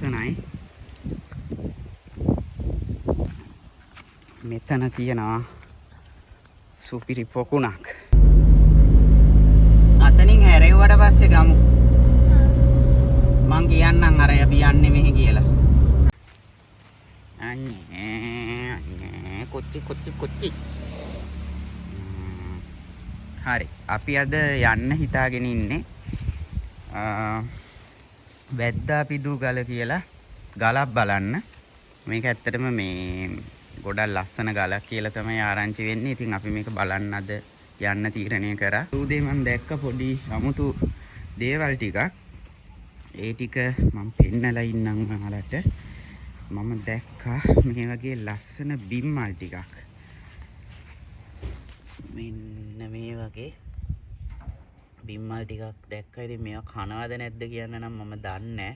ලස්සනයි. මෙතන තියෙනවා සුපිරි පොකුණක්. අතනින් හැරෙව්වට පස්සේ ගමු. මං කියන්නම් අර අපි යන්නේ මෙහි කියලා. අනේ අනේ කොච්චි කොච්චි කොච්චි. හරි, අපි අද යන්න හිතාගෙන ඉන්නේ වැද්දා පිදූ ගල කියලා ගලක් බලන්න. මේක ඇත්තටම මේ ගොඩක් ලස්සන ගලක් කියලා තමයි ආරංචි වෙන්නේ. ඉතින් අපි මේක බලන්න අද යන්න තීරණය කරා. උදේ මං දැක්ක පොඩි අමුතු දේවල් ටිකක්. ඒ ටික මං පෙන්නලා ඉන්නම් ඔයාලට. මම දැක්කා මේ වගේ ලස්සන බිම්මල් ටිකක්. මෙන්න මේ වගේ බිම්මල් ටිකක් දැක්කා. ඉතින් මේවා කනවද නැද්ද කියන්න නම් මම දන්නේ නෑ.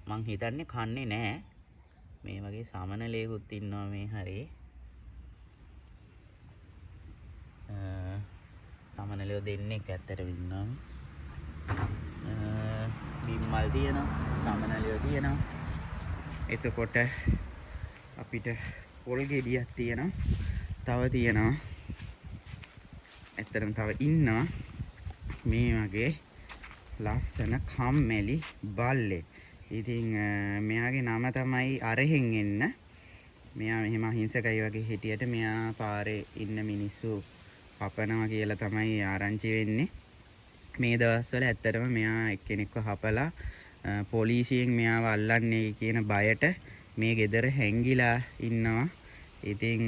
මං හිතන්නේ කන්නේ නෑ. මේ වගේ සමනලයකුත් ඉන්නවා මේ හරියේ. සමනලයෝ දෙන්නෙක් ඇත්තටම ඉන්නවා. බිම්මල් තියෙනවා, සමනලයෝ තියෙනවා. එතකොට අපිට පොල් ගෙඩියක් තියෙනවා. තව තියෙනවා. ඇත්තටම තව ඉන්නවා මේ වගේ ලස්සන කම්මැලි බල්ලෙක්. ඉතින් මෙයාගේ නම තමයි අරහෙන් එන්න. මෙයා මෙහෙම අහිංසකයි වගේ හිටියට මෙයා පාරේ ඉන්න මිනිස්සු හපනවා කියලා තමයි ආරංචි වෙන්නේ. මේ දවස්වල ඇත්තටම මෙයා එක්කෙනෙක්ව හපලා පොලිසියෙන් මෙයාව අල්ලන්නේ කියන බයට මේ ගෙදර හැංගිලා ඉන්නවා. ඉතින්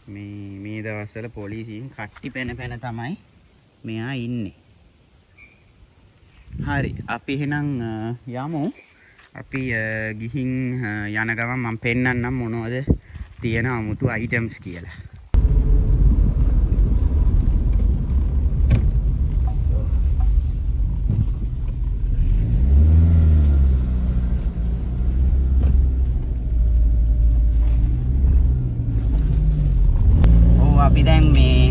මේ දවස්වල පොලිසියෙන් කට්ටි පැන පැන තමයි මෙයා ඉන්නේ. හරි, අපි එහෙනම් යමු. අපි ගිහින් යන ගමන් මම පෙන්නන්නම් මොනවද තියෙන අමුතු අයිටම්ස් කියලා. ඔව්, අපි දැන් මේ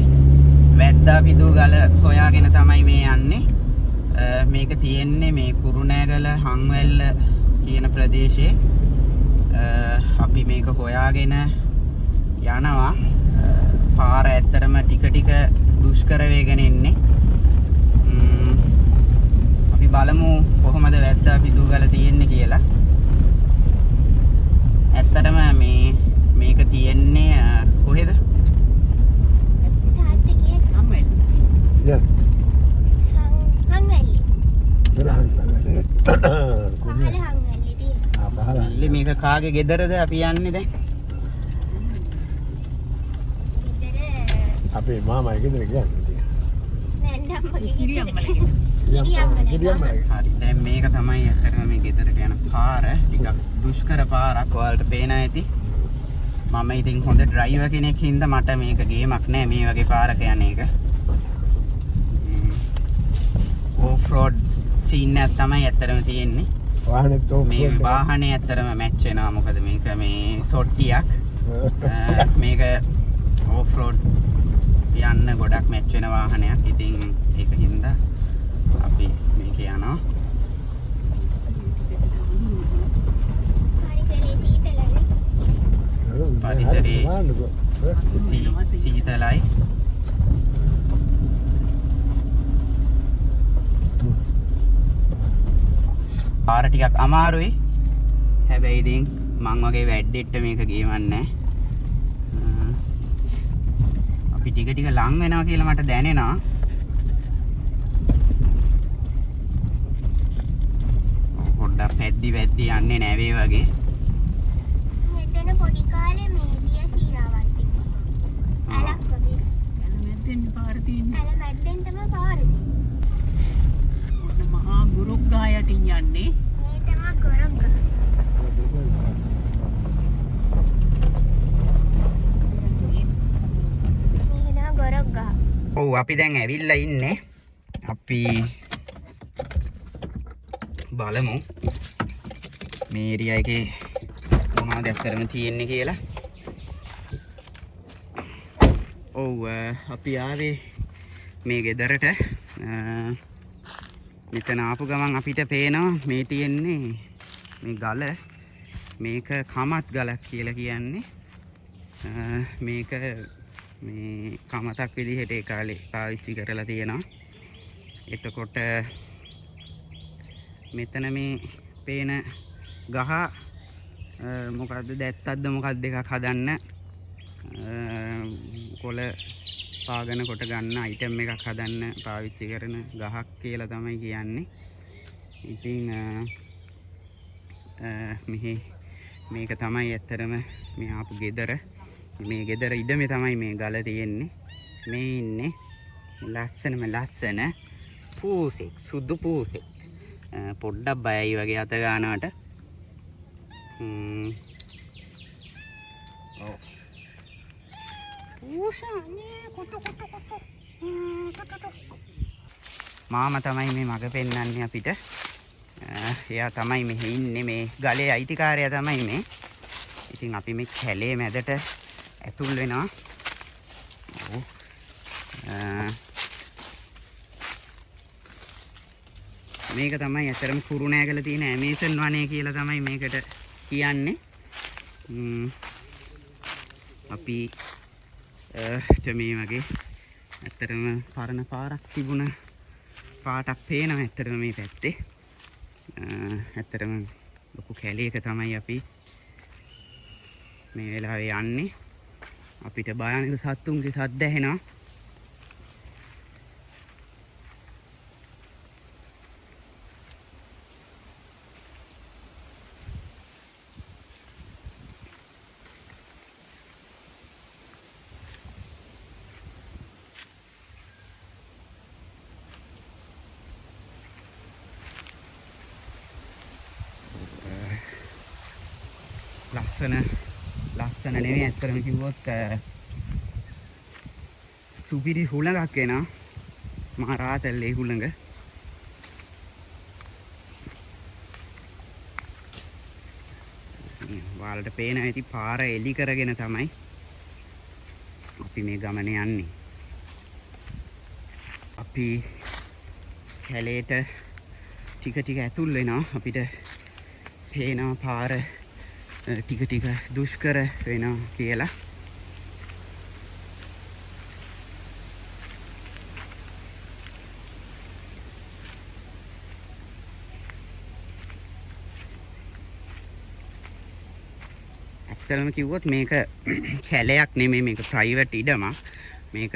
වැද්දා පිදූ ගල හොයාගෙන තමයි මේ යන්නේ. මේක තියෙන්නේ මේ කුරුණෑගල හංවැල්ල කියන ප්‍රදේශයේ. අපි මේක හොයාගෙන යනවා. පාර ඇත්තටම ටික ටික දුෂ්කර වෙගෙන එන්නේ. අපි බලමු කොහොමද වැද්දා පිදූ ගල තියෙන්නේ කියලා. ඇත්තටම මේක තියෙන්නේ කොහෙද? තාත්තා කියන්නේ හංවැල්ල. හංවැල්ල. කොහේ? පහළ හංවැල්ලේ තියෙන. ආ, පහළ. ඉල්ල මේක කාගේ ගෙදරද අපි යන්නේ දැන්? ගෙදර අපේ මාමා ගෙදර කියන්නේ ඉතින්. නැන්දම්මගේ කිරියම්මල ගෙදර. කිරියම්මල. කිරියම්මල. හරි, දැන් මේක තමයි ඇත්තටම මේ ගෙදරට යන පාර. ටිකක් දුෂ්කර පාරක් ඔයාලට පේන ඇති. මම ඉතින් හොඳ ඩ්‍රයිවර් කෙනෙක් හින්දා මට මේක ගේමක් නෑ මේ වගේ පාරක යන එක. ඕෆ් රෝඩ් සීන් එකක් තමයි ඇත්තටම තියෙන්නේ. වාහනේත් ඕෆ් මේ රෝඩ් එක. වාහනේ ඇත්තටම මැච් වෙනවා. මොකද මේක මේ සොට්ටියක්. මේක ඕෆ් රෝඩ් යන්න ගොඩක් මැච් වෙන වාහනයක්. ඉතින් ඒක හින්දා අපි මේක යනවා. පරිසරය සීතලයි. පරිසරේ සීතලයි. පාර ටිකක් අමාරුයි. හැබැයි ඉතින් මං වගේ වැඩෙට්ට මේක ගේමක් නෑ. අපි ටික ටික ලං වෙනවා කියලා මට දැනෙනවා. පොඩ්ඩක් පැද්දි පැද්දි යන්නේ නැවේ වගේ. මෙතන පොඩි කාලේ මේ දිය සීරාවක් තිබ්බා. ඇලක් වගේ. ඇල මැද්දෙන් පාර තියෙන්නේ. ඇල මැද්දෙන් තමයි පාර තියෙන්නේ. ඔන්න මහා ගොරොක් ගහ යටින් යන්නේ. මේ තමයි ගොරොක් ගහ. මේක තමයි ගොරොක් ගහ. ඔව්, අපි දැන් ඇවිල්ලා ඉන්නේ. අපි බලමු මේ ඒරියා එකේ මොනවද ඇත්තටම තියෙන්නේ කියලා. ඔව්, අපි ආවේ මේ ගෙදරට. මෙතන ආපු ගමන් අපිට පේනවා මේ තියෙන්නේ මේ ගල මේක කමත් ගලක් කියලා කියන්නේ. මේක මේ කමතක් විදිහට ඒ කාලේ පාවිච්චි කරලා තියෙනවා. එතකොට මෙතන මේ පේන ගහ මොකද්ද දැත්තක්ද මොකද්ද එකක් හදන්න කොළ පාගන කොට ගන්න අයිටම් එකක් හදන්න පාවිච්චි කරන ගහක් කියලා තමයි කියන්නේ. ඉතින් මෙහි මේක තමයි ඇත්තටම මේ ආපු ගෙදර. මේ ගෙදර ඉඩමේ තමයි මේ ගල තියෙන්නේ. මේ ඉන්නේ ලස්සනම ලස්සන පූසෙක්, සුදු පූසෙක්. පොඩ්ඩක් බයයි වගේ අත ගන්නවට. ඔව්. පූසා නේ කොටු කොටු කොටු. කොටු කොටු. මාමා තමයි මේ මග පෙන්වන්නේ අපිට. එයා තමයි මෙහි ඉන්නේ, මේ ගලේ අයිතිකාරයා තමයි මේ. ඉතින් අපි මේ කැලේ මැදට ඇතුල් වෙනවා. ඔව්. මේක තමයි ඇත්තටම කුරුණෑගල තියෙන ඇමේසන් වනය කියලා තමයි මේකට කියන්නේ. අපි මේ වගේ ඇත්තටම පරණ පාරක් තිබුණ පාටක් පේනවා ඇත්තටම මේ පැත්තේ. ඇත්තටම ලොකු කැලේක තමයි අපි මේ වෙලාවේ යන්නේ. අපිට භයානක සත්තුන්ගේ සද්ද ඇහෙනවා. ලස්සන නෙමෙයි ඇත්තටම කිව්වොත් සුපිරි හුළඟක් එනවා. මහා රාතල්ලේ හුළඟ. ඔයාලට පේන ඇති පාර එලි කරගෙන තමයි අපි මේ ගමන යන්නේ. අපි කැලේට ටික ටික ඇතුල් වෙනවා. අපිට පේනවා පාර ටික ටික දුෂ්කර වෙනවා කියලා. ඇත්තටම කිව්වොත් මේක කැලයක් නෙමෙයි, මේක ප්‍රයිවට් ඉඩමක්. මේක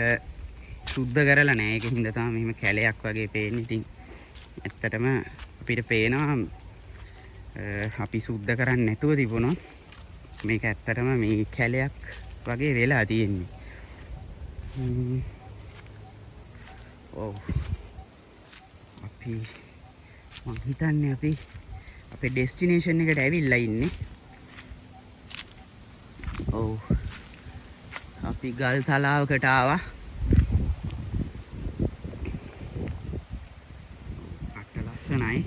සුද්ධ කරලා නෑ. ඒක හින්දා තමයි මෙහෙම කැලයක් වගේ පේන්නේ. ඉතින් ඇත්තටම අපිට පේනවා අපි සුද්ධ කරන්නේ නැතුව තිබුණොත් මේක ඇත්තටම මේ කැලයක් වගේ වෙලා තියෙන්නේ. ඔව්. මං හිතන්නේ අපි අපේ ඩෙස්ටිනේෂන් එකට ඇවිල්ලා ඉන්නේ. ඔව්. අපි ගල් තලාවකට ආවා. අට ලස්සනයි.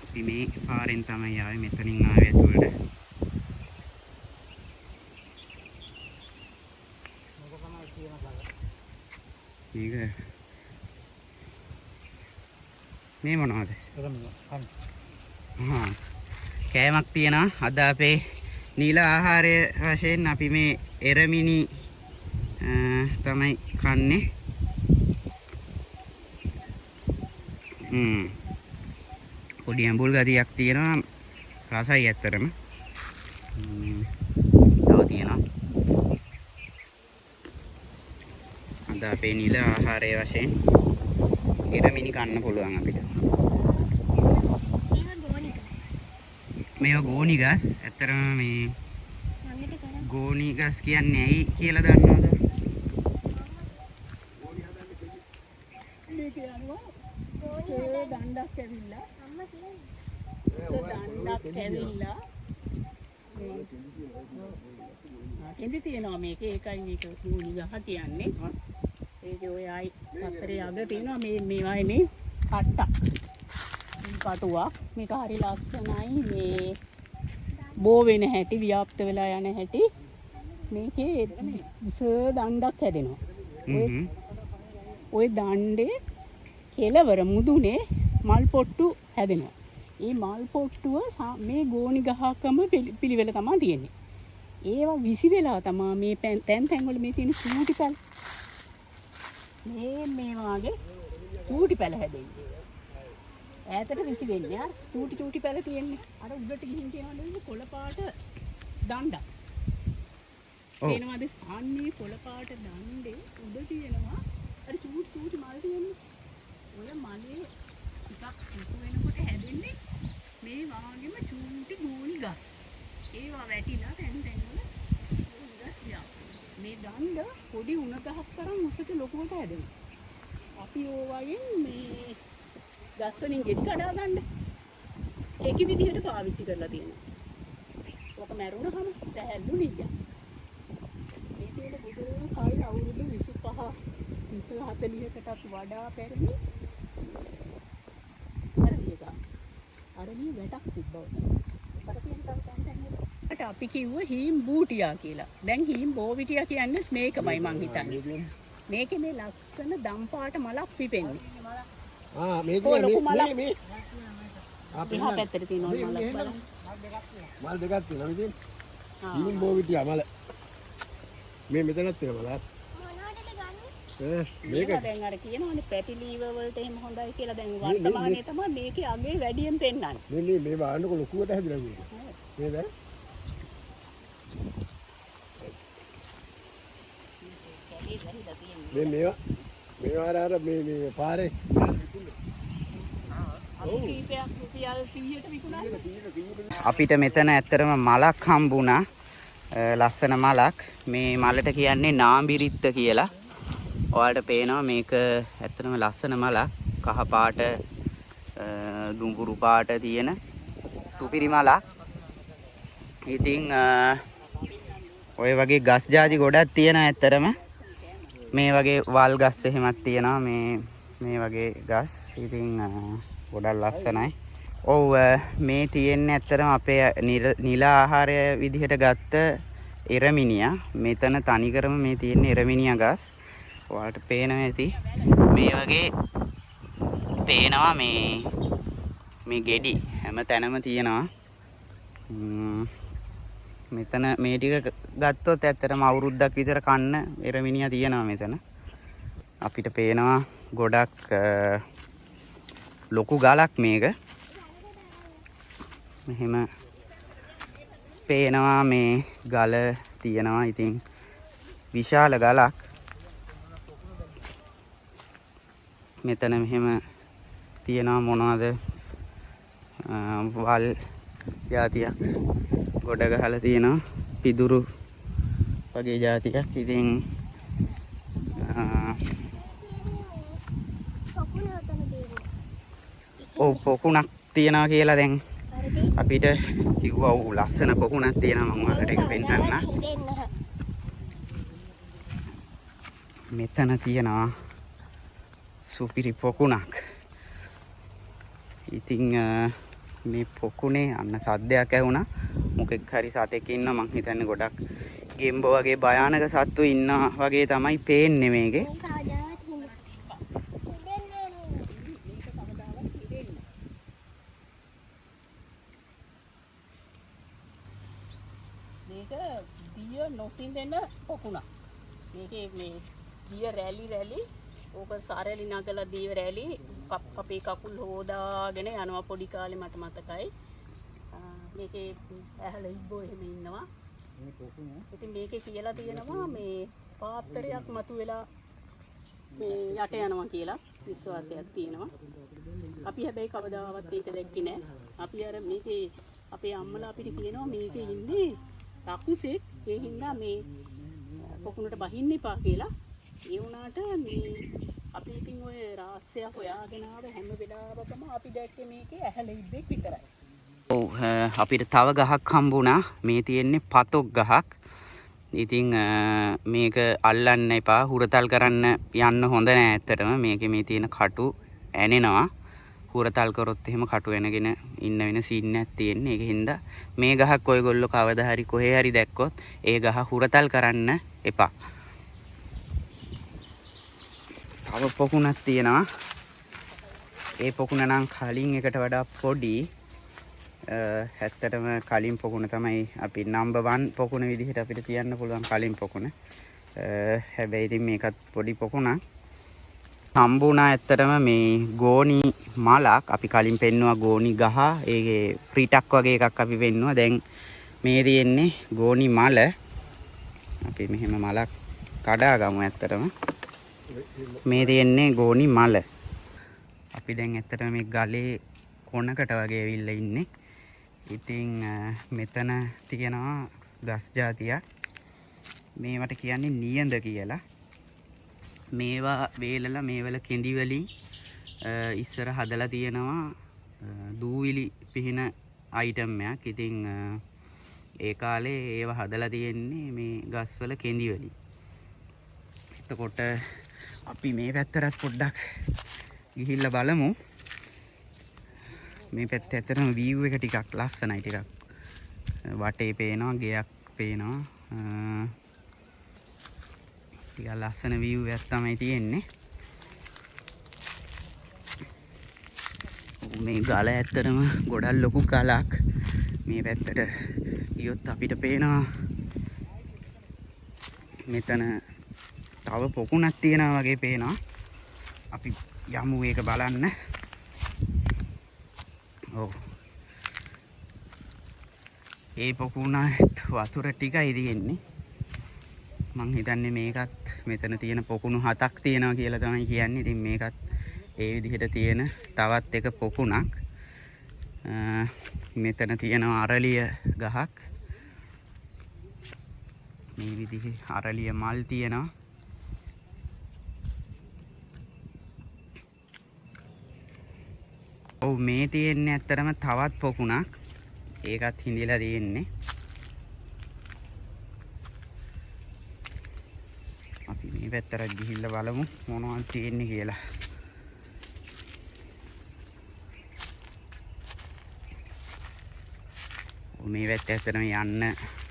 අපි මේ පාරෙන් තමයි ආවේ, මෙතනින් ආවේ ඇතුළට. මේක මේ මොනවද? කෑමක් තියෙනවා. අද අපේ නිල ආහාරය වශයෙන් අපි මේ එරමිනි තමයි කන්නේ. පොඩි ඇඹුල් ගතියක් තියෙනවා. රසයි ඇත්තටම. තව තියෙනවා. අද අපේ නිල ආහාරය වශයෙන් එරමිනි කන්න පුළුවන් අපිට. මේවා ගෝනි ගස්. ඇත්තටම මේ ගෝනි ගස් කියන්නේ ඇයි කියලා දන්නවද? මේක යනවා සර් දණ්ඩක් ඇවිල්ලා. අම්මා කියන්නේ. සර් දණ්ඩක් ඇවිල්ලා. කෙඳි තියෙනවා මේකේ. ඒකයි මේක ගෝනි ගහ කියන්නේ. ඒකේ ඔය ආයි පතරේ අග තියෙනවා මේ මේවායි මේ කට්ටක්. මේ කටුවක්. මේක හරි ලස්සනයි. මේ බෝ වෙන හැටි, ව්‍යාප්ත වෙලා යන හැටි. මේකේ විස දණ්ඩක් හැදෙනවා. ඔය හ්ම්. ඔය දණ්ඩේ කෙලවර මුදුනේ මල් පොට්ටු හැදෙනවා. ඒ මල් පොට්ටුව මේ ගෝණි ගහකම පිළිවෙල තමයි තියෙන්නේ. ඒවා විසි වෙලා තමා මේ තැන් තැන් වල මේ තියෙන චූටි පැල. මේ මේ වාගේ චූටි පැල හැදෙන්නේ. ඈතට විසි වෙන්නේ අර චූටි චූටි පැල තියෙන්නේ. අර උඩට ගිහින් තියෙනවා කොළ පාට දණ්ඩක්. ඔව්. පේනවද? අන්නේ කොළ පාට දණ්ඩේ උඩ තියෙනවා අර චූටි චූටි මල් තියෙන්නේ. ඔය මලේ ටිකක් ලොකු වෙනකොට හැදෙන්නේ මේ වාගේම චූටි ගෝණි ගස්. ඒවා වැටිලා තැන් තැන් වල ගෝණි ගස් ව්‍යාප්ත වෙනවා. මේ දණ්ඩ පොඩි උණ ගහක් තරම් උසට ලොකුවට හැදෙනවා. අපි ඕවයෙන් මේ ගස් වලින් ගෙඩි කඩා ගන්න එක විදිහට පාවිච්චි කරලා තියෙනවා. ඔක මැරුණහම සැහැල්ලු නිිය. මේ තියෙන ගොඩ කල් අවුරුදු 25 30 40කටත් වඩා පැරණි අරලිය ගහ. අරලිය වැටක් තිබ්බා ඔතන. අර තියෙන තව තැන් තැන් වල. අට අපි කිව්ව හීම් බූටියා කියලා. දැන් හීම් බෝවිටියා කියන්නේ මේකමයි මං හිතන්නේ. මේකේ මේ ලස්සන දම් පාට මලක් පිපෙන්නේ. ආ මේක ඔව්, ලොකු මේ මලක්. මේ ආ එහා පැත්තට තියෙන මේ මලක් මෙහෙම. බලන්න. මල් දෙකක් තියෙනවා ඉතින්. ආ. හීම් බෝවිටියා මල. මේ මෙතනත් තියෙනවා මලක්. මොනවටද ගන්නේ? ඈ මේක මේක දැන් අර කියනවනේ පැටි ලීව වලට එහෙම හොඳයි කියලා. දැන් වර්තමානයේ තමයි මේකේ අගේ වැඩියෙන් පෙන්වන්නේ. මේ මේ මේ බලන්නකො ලොකුවට හැදිලා මේක. මේ දැන් කැලේ වැහිලා තියෙන්නේ. මේ මේවා මේවා අර අර මේ මේ පාරේ අපි කීපයක් රුපියල් 100ට විකුණන්නේ. අපිට මෙතන ඇත්තටම මලක් හම්බුණා. ලස්සන මලක්. මේ මලට කියන්නේ නාඹිරිත්ත කියලා. ඔයාලට පේනවා මේක ඇත්තටම ලස්සන මලක්. කහ පාට, දුඹුරු පාට තියෙන සුපිරි මලක්. ඉතින් ඔය වගේ ගස් ජාති ගොඩක් තියෙනවා ඇත්තටම. මේ වගේ වල් ගස් එහෙමත් තියෙනවා. මේ වගේ ගස්. ඉතින් ගොඩක් ලස්සනයි. ඔව්, මේ තියෙන්නේ ඇත්තටම අපේ නිල ආහාරය විදිහට ගත්ත එරමිනියා. මෙතන තනිකරම මේ තියෙන්නේ එරමිනියා ගස්. ඔයාලට පේනවා ඇති. මේ වගේ පේනවා මේ ගෙඩි හැම තැනම තියෙනවා. මෙතන මේ ටික ගත්තොත් ඇත්තටම අවුරුද්දක් විතර කන්න එරමිනියා තියෙනවා මෙතන. අපිට පේනවා ගොඩක් ලොකු ගලක් මේක. මෙහෙම පේනවා මේ ගල තියෙනවා. ඉතින් විශාල ගලක්. මෙතන මෙහෙම තියෙනවා මොනවද? වල් ජාතියක් ගොඩ ගහලා තියෙනවා. පිදුරු වගේ ජාතියක්. ඉතින් පොකුණ ඔතන තියෙනවා. ඔව්, පොකුණක් තියෙනවා කියලා දැන් හරිද? අපිට කිව්වා. ඔව්, ලස්සන පොකුණක් තියෙනවා. මම ඔයාලට ඒක පෙන්නන්නම්. මෙතන තියෙනවා සුපිරි පොකුණක්. ඉතින් මේ පොකුණේ අන්න සද්දයක් ඇහුණා. මොකෙක් හරි සතෙක් ඉන්නවා. මං හිතන්නේ ගොඩක් ගෙම්බෝ වගේ භයානක සත්තු ඉන්නා වගේ තමයි පේන්නේ මේකේ. මේක කවදාවත් හිඳෙන්නේ නෑ. මේක කවදාවත් හිඳෙන්නේ නෑ. මේක දිය නොසිඳෙන පොකුණක්. මේකේ මේ දිය රැලි රැලි ඕක සරලි නගලා දිය රැලි අපේ කකුල් හොදාගෙන යනවා පොඩි කාලේ මට මතකයි. මේකේ ඇහැල ඉබ්බෝ එහෙම ඉන්නවා. ඉතින් මේකේ කියලා තියෙනවා මේ පාත්‍රයක් මතුවෙලා මේ යට යනවා කියලා විශ්වාසයක් තියෙනවා. අපි හැබැයි කවදාවත් ඒක දැක්කේ නෑ. අපි අර මේකේ අපේ අම්මලා අපිට කියනවා මේකේ ඉන්නේ රකුසෙක්, ඒ හින්දා මේ පොකුණට බහින්න එපා කියලා. ඒ වුණාට මේ අපි ඉතින් ඔය රහස්‍ය හොයාගෙන ආව හැම වෙලාවකම අපි දැක්කේ මේකේ ඇහැල ඉබ්බෙක් විතරයි. ඔව්, අපිට තව ගහක් හම්බුණා. මේ තියෙන්නේ පතොක් ගහක්. ඉතින් මේක අල්ලන්න එපා, හුරතල් කරන්න යන්න හොඳ නෑ ඇත්තටම. මේකේ මේ තියෙන කටු ඇනෙනවා. හුරතල් කරොත් එහෙම කටු වෙනගෙන ඉන්න වෙන සීන් එකක් තියෙන්නේ. ඒක හින්දා මේ ගහක් ඔයගොල්ලෝ කවදා හරි කොහේ හරි දැක්කොත් ඒ ගහ හුරතල් කරන්න එපා. තව පොකුණක් තියෙනවා. ඒ පොකුණ නම් කලින් එකට වඩා පොඩි. ඇත්තටම කලින් පොකුණ තමයි අපි නම්බර් 1 පොකුණ විදිහට අපිට තියන්න පුළුවන් කලින් පොකුණ. හැබැයි ඉතින් මේකත් පොඩි පොකුණක්. හම්බුණා ඇත්තටම මේ ගෝනි මලක්. අපි කලින් පෙන්නුවා ගෝනි ගහ, ඒකේ ෆ්‍රීටක් වගේ එකක් අපි පෙන්නුවා. දැන් මේ තියෙන්නේ ගෝනි මල. අපි මෙහෙම මලක් කඩා ගමු ඇත්තටම. මේ තියෙන්නේ ගෝනි මල. අපි දැන් ඇත්තටම මේ ගලේ කොනකට වගේ ඇවිල්ලා ඉන්නේ. ඉතින් මෙතන තියෙනවා ගස් ජාතියක්. මේවට කියන්නේ නියඳ කියලා. මේවා වේලලා මේවල කෙඳි වලින් ඉස්සර හදලා තියෙනවා දූවිලි පිහින අයිටම් එකක්. ඉතින් ඒ කාලේ ඒව හදලා තියෙන්නේ මේ ගස්වල කෙඳි වලින්. එතකොට අපි මේ පැත්තටත් පොඩ්ඩක් ගිහිල්ලා බලමු. මේ පැත්ත ඇත්තටම වීව් එක ටිකක් ලස්සනයි. ටිකක් වටේ පේනවා, ගෙයක් පේනවා. ටිකක් ලස්සන වීව් එකක් තමයි තියෙන්නේ. මේ ගල ඇත්තටම ගොඩක් ලොකු ගලක්. මේ පැත්තට ගියොත් අපිට පේනවා මෙතන තව පොකුණක් තියෙනවා වගේ පේනවා. අපි යමු ඒක බලන්න. ඔව්. ඒ පොකුණත් වතුර ටිකයි තියෙන්නේ. මං හිතන්නේ මේකත් මෙතන තියෙන පොකුණු 7ක් තියෙනවා කියලා තමයි කියන්නේ. ඉතින් මේකත් ඒ විදිහට තියෙන තවත් එක පොකුණක්. මෙතන තියෙනවා අරලිය ගහක්. මේ විදිහේ අරලිය මල් තියෙනවා. ඔව් මේ තියෙන්නේ ඇත්තටම තවත් පොකුණක්. ඒකත් හිඳිලා තියෙන්නේ. අපි මේ පැත්තට ගිහිල්ලා බලමු මොනවද තියෙන්නේ කියලා. ඔව් මේ පැත්ත ඇත්තටම යන්න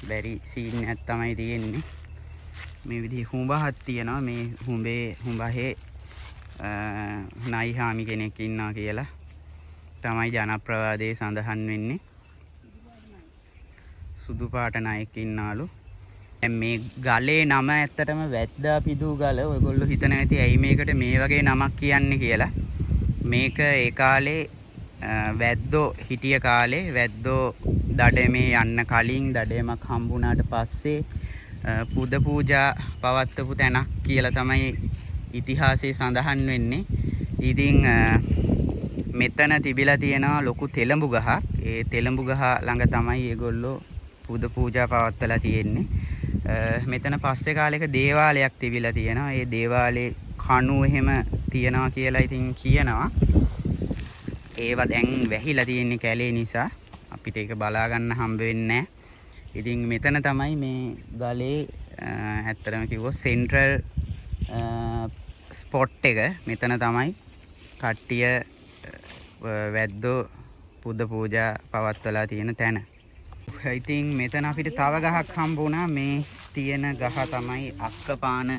බැරි සීන් එකක් තමයි තියෙන්නේ. මේ විදිහේ හුඹහක් තියෙනවා. මේ හුඹහේ නයිහාමි කෙනෙක් ඉන්නවා කියලා තමයි ජනප්‍රවාදයේ සඳහන් වෙන්නේ. සුදු පාට නයෙක් ඉන්නවලු. දැන් මේ ගලේ නම ඇත්තටම වැද්දා පිදූ ගල. ඔයගොල්ලෝ හිතන ඇති ඇයි මේකට මේ වගේ නමක් කියන්නේ කියලා. මේක ඒ කාලේ වැද්දෝ හිටිය කාලේ වැද්දෝ දඩමේ යන්න කලින් දඩයමක් හම්බුණාට පස්සේ පුද පූජා පවත්වපු තැනක් කියලා තමයි ඉතිහාසයේ සඳහන් වෙන්නේ. ඉතින් මෙතන තිබිලා තියෙනවා ලොකු තෙලඹු ගහක්. ඒ තෙලඹු ගහ ළඟ තමයි ඒගොල්ලෝ පුද පූජා පවත්වලා තියෙන්නේ. මෙතන පස්සේ කාලෙක දේවාලයක් තිබිලා තියෙනවා. ඒ දේවාලේ කණු එහෙම තියෙනවා කියලා ඉතින් කියනවා. ඒවා දැන් වැහිලා තියෙන්නේ කැලේ නිසා අපිට ඒක බලා ගන්න හම්බ වෙන්නේ නැහැ. ඉතින් මෙතන තමයි මේ ගලේ ඇත්තටම කිව්වොත් සෙන්ට්‍රල් ස්පොට් එක. මෙතන තමයි කට්ටිය වැද්දෝ පුද පූජා පවත්වලා තියෙන තැන. ඉතින් මෙතන අපිට තව ගහක් හම්බ වුණා. මේ තියෙන ගහ තමයි අක්කපාන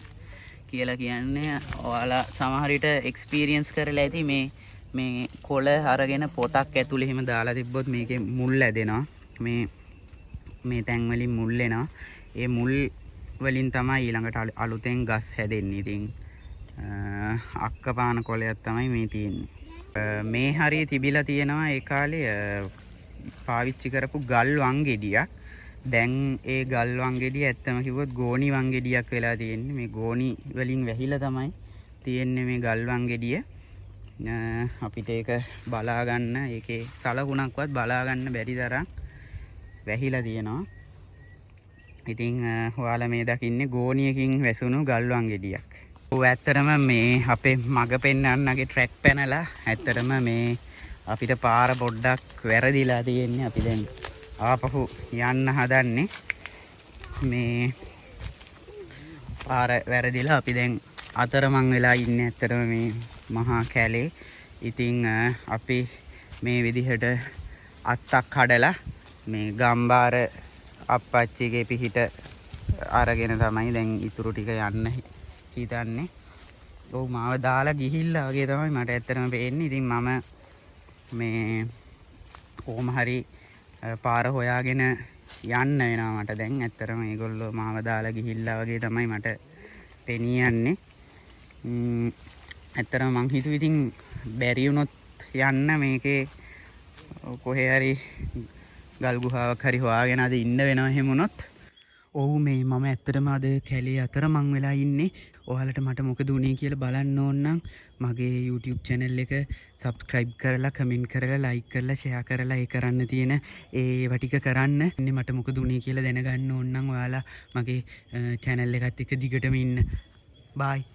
කියලා කියන්නේ. ඔයාලා සමහර විට එක්ස්පීරියන්ස් කරලා ඇති මේ කොළ අරගෙන පොතක් ඇතුලේ එහෙම දාලා තිබ්බොත් මේකේ මුල් ඇදෙනවා. මේ තැන් වලින් මුල් එනවා. ඒ මුල් වලින් තමයි ඊළඟට අලුතෙන් ගස් හැදෙන්නේ. ඉතින් අක්කපාන කොළයක් තමයි මේ තියෙන්නේ. මේ හරිය තිබිලා තියෙනවා ඒ කාලේ පාවිච්චි කරපු ගල් වංගෙඩියක්. දැන් ඒ ගල් වංගෙඩිය ඇත්තම කිව්වොත් ගෝණි වංගෙඩියක් වෙලා තියෙන්නේ. මේ ගෝණි වලින් වැහිලා තමයි තියෙන්නේ මේ ගල් වංගෙඩිය. අපිට ඒක බලා ගන්න, ඒකේ සලකුණක්වත් බලා ගන්න බැරි තරම් වැහිලා තියෙනවා. ඉතින් ඔයාලා මේ දකින්නේ ගෝණියකින් වැසුණු ගල් වංගෙඩියක්. ඔව් ඇත්තටම මේ අපේ මග පෙන්නන්නගේ ට්‍රැක් පැනලා ඇත්තටම මේ අපිට පාර පොඩ්ඩක් වැරදිලා තියෙන්නේ. අපි දැන් ආපහු යන්න හදන්නේ. මේ පාර වැරදිලා අපි දැන් අතරමං වෙලා ඉන්නේ ඇත්තටම මේ මහා කැලේ. ඉතින් අපි මේ විදිහට අත්තක් කඩලා මේ ගම්බාර අප්පච්චිගේ පිහිට අරගෙන තමයි දැන් ඉතුරු ටික යන්න හිතන්නේ. ඔව්, මාව දාලා ගිහිල්ලා වගේ තමයි මට ඇත්තටම පේන්නේ. ඉතින් මම මේ කොහොම හරි පාර හොයාගෙන යන්න වෙනවා මට දැන්. ඇත්තටම මේගොල්ලෝ මාව දාලා ගිහිල්ලා වගේ තමයි මට පෙනී යන්නේ. ඇත්තටම මං හිතුවේ ඉතින් බැරි වුණොත් යන්න මේකේ කොහේ හරි ගල් ගුහාවක් හරි හොයාගෙන අද ඉන්න වෙනවා එහෙම වුණොත්. ඔව්, මේ මම ඇත්තටම අද කැලේ අතර මං වෙලා ඉන්නේ. ඔයාලට මට මොකද වුනේ කියලා බලන්න ඕන නම් මගේ YouTube channel එක subscribe කරලා, comment කරලා, like කරලා, share කරලා, ඒ කරන්න තියෙන ඒවා ටික කරන්න. ඉන්නේ මට මොකද වුනේ කියලා දැනගන්න ඕන නම් ඔයාලා මගේ channel එකත් එක්ක දිගටම ඉන්න. Bye.